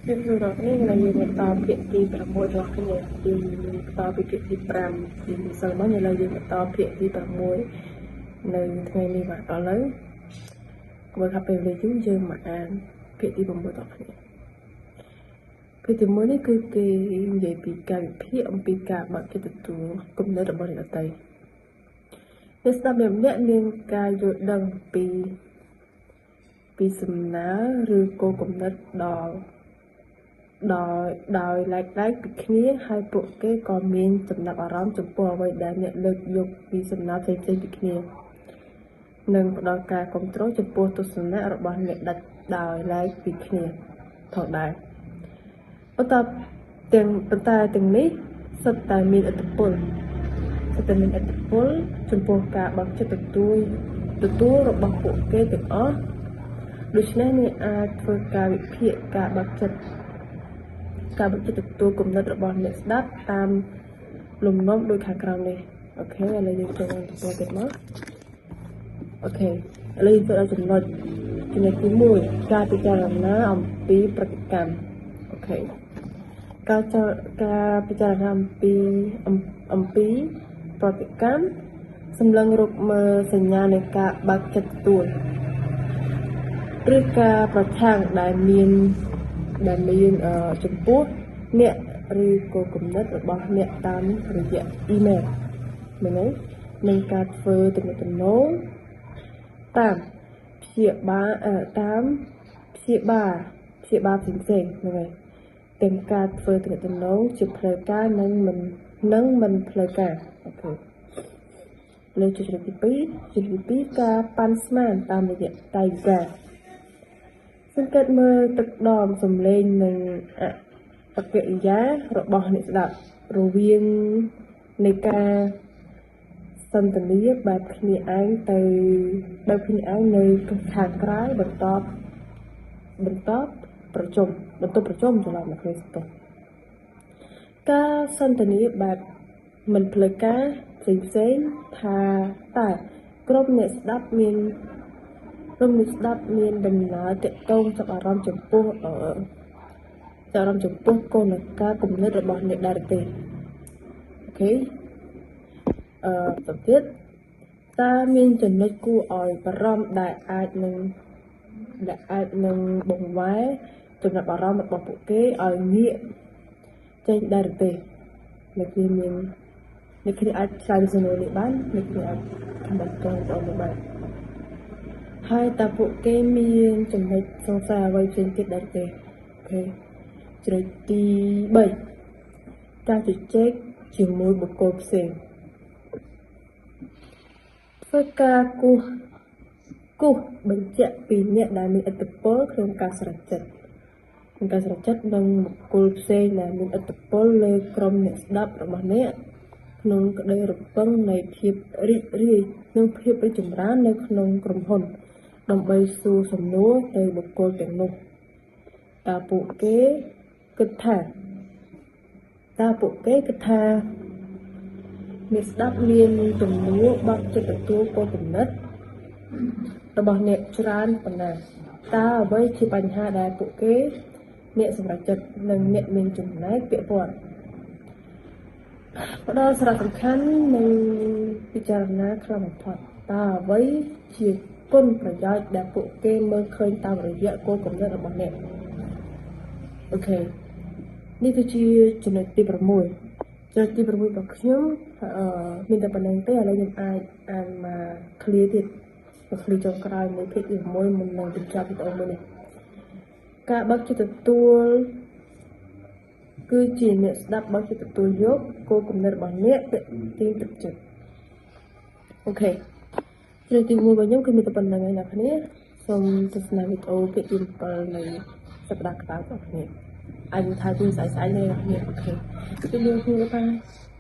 យើងសួរដល់នេះឥឡូវយើងបន្តភាគទី6របស់គ្នាពីបន្តពីភាគទី5ពីម្សិលមិញឥឡូវយើងបន្តភាគទី6នៅថ្ងៃនេះបាទឥឡូវកុំឲ្យខាត់ពេលវេលាយូរយើងមកអានភាគទី6ដល់គ្នាភាគទី1នេះគឺគេនិយាយពីការវិភាគអំពីការបើកចិត្តទទួលគំនិតរបស់អ្នកដទៃអ្នកស្ដាប់ម្នាក់ៗមានការយល់ដឹងពីសំណើឬគោលគំនិតដល់ដោយដោយឡែកៗពីគ្នាហើយពួកគេក៏មានចំណាប់អារម្មណ៍ចំពោះអ្វីដែលអ្នកលើកយកពីសំណើផ្សេងៗពីគ្នានិងផ្ដល់ការគាំទ្រចំពោះទស្សនៈរបស់អ្នកដាច់ដោយឡែកពីគ្នាផងដែរប៉ុន្តែទាំងប៉ុន្តែទាំងនេះសុទ្ធតែមានឥទ្ធិពលសុទ្ធតែមានឥទ្ធិពលចំពោះការបើកចិត្តទទួលទទួលរបស់ពួកគេទាំងអស់ដូច្នេះអ្នកអាចធ្វើការវិភាគការបើកចិត្តការបើកចិត្តទទួលគំនិតរបស់អ្នកស្ដាប់តាមលំនាំដូចខាងក្រោមនេះOK ឥឡូវយើងចូលទៅទៀតមក OK ឥឡូវយើងចូលដល់ចំណុចចំណុចទី1ការពិចារណាអំពីប្រតិកម្ម OK ការចការពិចារណាអំពីអំពីប្រតិកម្មសម្លឹងរកមើលសញ្ញានៃការបើកចិត្តទទួលឬការប្រឆាំងដែលមានដែលមានចំពោះអ្នកឬក៏គំនិតរបស់អ្នកតាមរយៈអ៊ីមែលមែនទេនឹងការធ្វើទំនាក់ទំនងតាមព្យាបាលតាមព្យាបាលព្យាបាលផ្សេងៗហ្នឹងហើយទាំងការធ្វើទំនាក់ទំនងជាផ្លូវការនិងមិននិងមិនផ្លូវការ OK លើចំណុចទី2ចំណុចទី2ការប៉ាន់ស្មានតាមរយៈកាយវិការសង្កេតមើលទឹកដមសំឡេងនិងអបកិរិយារបស់អ្នកស្ដាប់រវាងនៃការសន្ទនាបែបគ្នាឯងទៅបែបគ្នាឯងនៅខាងក្រៅបន្តបន្តប្រជុំបន្ទប់ប្រជុំច្រឡំមកគ្នាស្ទោះការសន្ទនាបែបមិនផ្លូវការផ្សេងផ្សេងថាតើក្រុមអ្នកស្ដាប់មានក្រុមអ្នកស្ដាប់មានដំណើរតាក់ទងចាប់អារម្មណ៍ចំពោះអឺចាប់អារម្មណ៍ចំពោះគោលការណ៍គំនិតរបស់អ្នកដែរទេOK អឺទៅទៀតតើមានចំណុចគួរឲ្យបារម្ភដែលអាចនឹងដែលអាចនឹងបង្វែរចំណាប់អារម្មណ៍របស់ពួកគេឲ្យងាកចេញដែរទេអ្នកគ្នាមានអ្នកគ្នាអាចឆ្លើយសំណួរនេះបានអ្នកគ្នាអាចខមមិនតទៅមកបានហើយតើពួកគេមានចំណុចសង្ស័យអ្វីផ្សេងទៀតដែរទេOK ចំណុចទី3ការជជែកជាមួយបុគ្គលផ្សេងធ្វើការគូសគូសបញ្ជាក់ពីអ្នកដែលមានឥទ្ធិពលក្នុងការសម្រេចចិត្តក្នុងការសម្រេចចិត្តនិងបុគ្គលផ្សេងដែលមានឥទ្ធិពលលើក្រុមអ្នកស្ដាប់របស់អ្នកក្នុងក្តីរំពឹងនៃភាពរីករាយនិងភាពរីកចម្រើននៅក្នុងក្រុមហ៊ុនដើម្បីសួរសំណួរទៅបុគ្គលទាំងនោះតើពួកគេគិតថាតើពួកគេគិតថាអ្នកស្ដាប់មានទំនួលបើកចិត្តទទួលគោលគំនិតរបស់អ្នកច្រើនប៉ុណ្ណាតើអ្វីជាបញ្ហាដែលពួកគេអ្នកសម្រេចចិត្តនិងអ្នកមានចំណែកពាក់ព័ន្ធផ្ដល់សារៈសំខាន់និងពិចារណាខ្លាំងបំផុតតើអ្វីជាគុណប្រយោជន៍ដែលពួកគេមើលឃើញតាមរយៈគោលគំនិតរបស់អ្នក OK នេះគឺជាចំណុចទី6ចំណុចទី6របស់ខ្ញុំអឺមានតែប៉ុណ្្នឹងទេឥឡូវខ្ញុំអាចអានមក clear ទៀតមក clear ចុងក្រោយមួយភាគទី6មុននឹងបញ្ចប់វីដេអូមួយនេះការបើកចិត្តទទួលគឺជាអ្នកស្ដាប់បើកចិត្តទទួលយកគោលគំនិតរបស់អ្នកទាក់ទាញទឹកចិត្ត OK ចំណុចទី1របស់ខ្ញុំគឺមានតែប៉ុណ្្នឹងឯងអ្នកគ្នាសូមទស្សនាវីដេអូភាគទី7នៃសប្តាហ៍ក្រោយបងប្អូនអាចថាទីស្អែកស្អែកនេះអ្នកគ្នាOK ជម្រាបលា bye.